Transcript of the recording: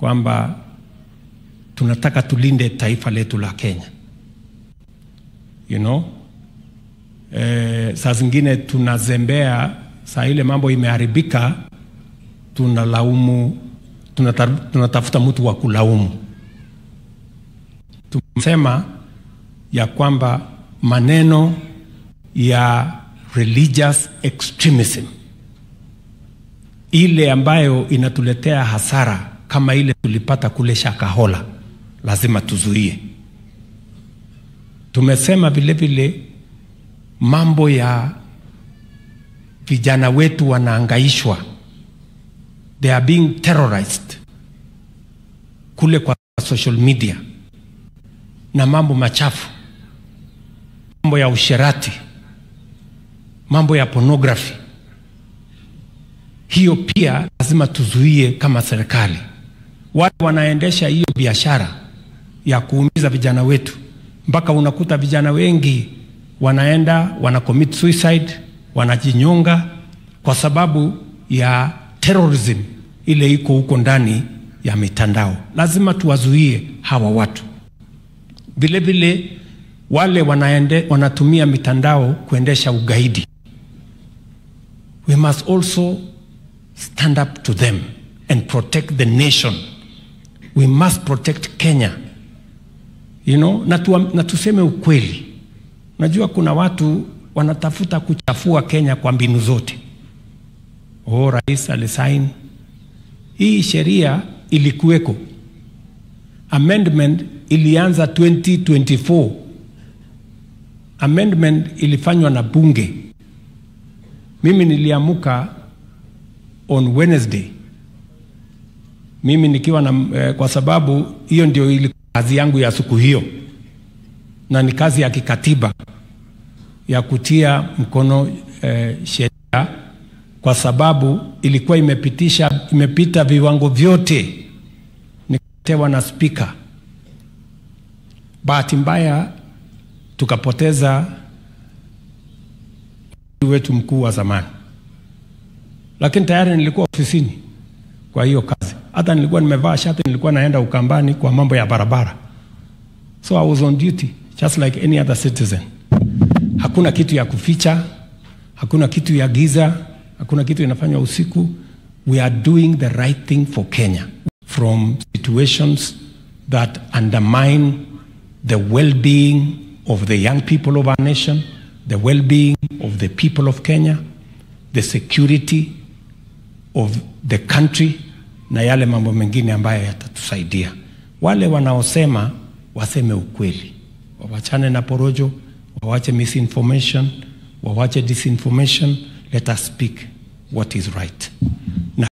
Kwamba tunataka tulinde taifa letu la Kenya. Saa zingine tunazembea, saa ile mambo imeharibika, tunalaumu, tunatafuta mtu wa kulaumu. Tumesema ya kwamba maneno ya religious extremism ile ambayo inatuletea hasara kama ile tulipata kule Shakahola, lazima tuzuie. Tumesema vile vile mambo ya vijana wetu wanaangaishwa, they are being terrorized kule kwa social media na mambo machafu, mambo ya usherati, mambo ya pornography. Hiyo pia lazima tuzuie kama serikali. Wale wanaendesha hiyo biashara ya kuumiza vijana wetu, mpaka unakuta vijana wengi wanaenda wana commit suicide, wanajinyonga kwa sababu ya terrorism ile iko huko ndani ya mitandao. Lazima tuwazuie hawa watu. Vile vile wale wanatumia mitandao kuendesha ugaidi, we must also stand up to them and protect the nation. We must protect Kenya. Na tuseme ukweli. Najua kuna watu wanatafuta kuchafua Kenya kwa mbinu zote. Oh, rais alisign. Hii sheria ilikuweko. Amendment ilianza 2024. Amendment ilifanywa na bunge. Mimi niliamuka on Wednesday. Mimi nikiwa na, kwa sababu hiyo ndio ilikuwa kazi yangu ya siku hiyo. Na ni kazi ya kikatiba ya kutia mkono sheria, kwa sababu ilikuwa imepita viwango vyote, nikatewa na speaker. Bahati mbaya tukapoteza wetu mkuu wa zamani. Lakini tayari nilikuwa ofisini kwa hiyo kazi. Hata nilikuwa nimevaa shati, nilikuwa naenda Ukambani kwa mambo ya barabara. So I was on duty just like any other citizen. Hakuna kitu ya kuficha, hakuna kitu ya giza, hakuna kitu inafanywa usiku. We are doing the right thing for Kenya from situations that undermine the well-being of the young people of our nation, the well-being of the people of Kenya, the security of the country, na yale mambo mengine ambayo yatatusaidia. Wale wanaosema waseme ukweli, wawachane na porojo, wawache misinformation, wawache disinformation. Let us speak what is right. Na